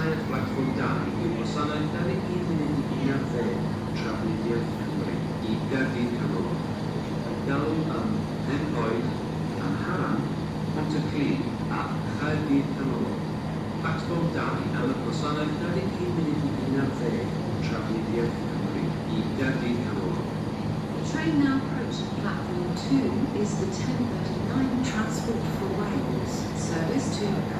nesáu at blatfform 2 yw gwasanaeth 21 munud i 11 Trafnidiaeth Cymru i Gaerdydd Canolog. Yn galw ym Mhencoed, Llanharan, Pontyclun a Chaerdydd Canolog. Platfform 2 am y gwasanaeth 21 munud i 11 Trafnidiaeth Cymru i Gaerdydd Canolog. The train now approaching platform 2 is the 10:39 Transport for Wales service to